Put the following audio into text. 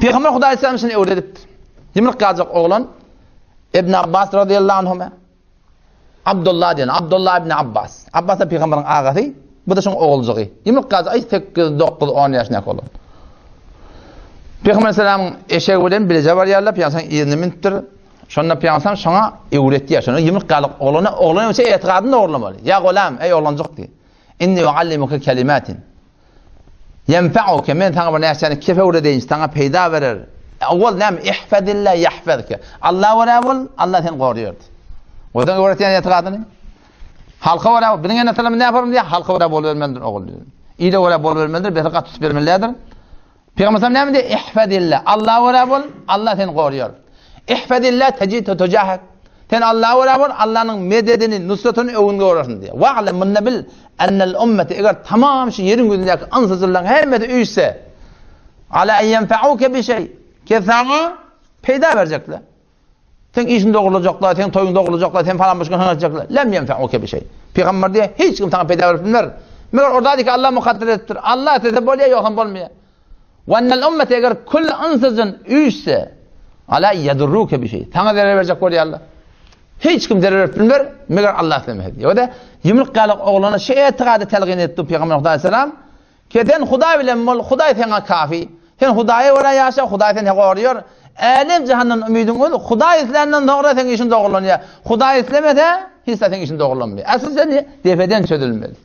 Pygamber Hudaý aleyhisselam şuny öwredipdir. Ýumruk ýaljak oglan Ibn Abbas radiyallahu anhuma Abdullah diýen, Abdullah ibn Abbas. Abbas da pygamberiň agasy, bu da şoň oguljygy. Ýumruk ýaljak aý 8, 9, 10 ýaşyndaky oglan. Pygamber salamyň eşegi bilen bileje barýarlar, pygamber yzyna münüpdir. Şonda pygamber şoňa öwretýär, şonda ýumruk ýalyk oglana, oglana üçin etigadyny dogrulamaly. Ýa golam, eý oglanjyk diýip. Inni uallimuka kelimatin. Ýenfa'uke, men saňa bir näçäni kep öwredeýin, saňa peýda berer. Owal näme? Ihfazillah ýahfazke. Alla görä bol, Alla seni goraýar. Odan öwretýän etigadyny. Halka görä, biziň ene atamyz näme yaparym diýär, halka görä bolubermelidir ogul diýär. Ile görä bolubermelidir, beter gaty tutup bermelidir. Pygamber näme diýär? Ihfazillah. Alla görä bol, Alla seni goraýar. Ihfazillah tejid tujahak. Sen Allaha görä bol, Allanyň mededini, nusratyny öňüňde görersiň diýýär. Wa'lem munda bil, ennel ummete eger tamam şu ýeriň ýüzündäki ynsyjyllaryň hemmesi üýşse, ala en ýenfa'uke bi şeý, ki saňa peýda berjekler. Seň işiňi dogrulajaklar, seň toýuňy dogrulajaklar, sen falan başga etjekler. Lem ýenfa'uke bi şeý. Pygamber diýýär, hiç kim saňa peýda berip bilmez. Meger orada ki Allah mukadder edipdir. Allah islese bolýar, ýogsam bolmaýar. Wennel ummete eger kül ynsyjyn üýşse, ala ýedurruke bi şeý. Saňa zerer berjek bolýarlar. Hiç kim zerer berip bilmer, meger Allah islemese. Ýa-da ýumruk ýaly oglana şu etigady telgin etdi Pygamber Hudaý salam. Ki sen Hudaý bilen bol, Hudaý saňa kafi. Sen Hudaýa görä ýaşa, Hudaý seni goraýar. Älem jahandan umydyň ol, Hudaý isländen soňra seň işiň dogrulanýar. Hudaý islemese, hiç zat seň işiň dogrulanmaýar. Asyl sen depeden çözülmeli.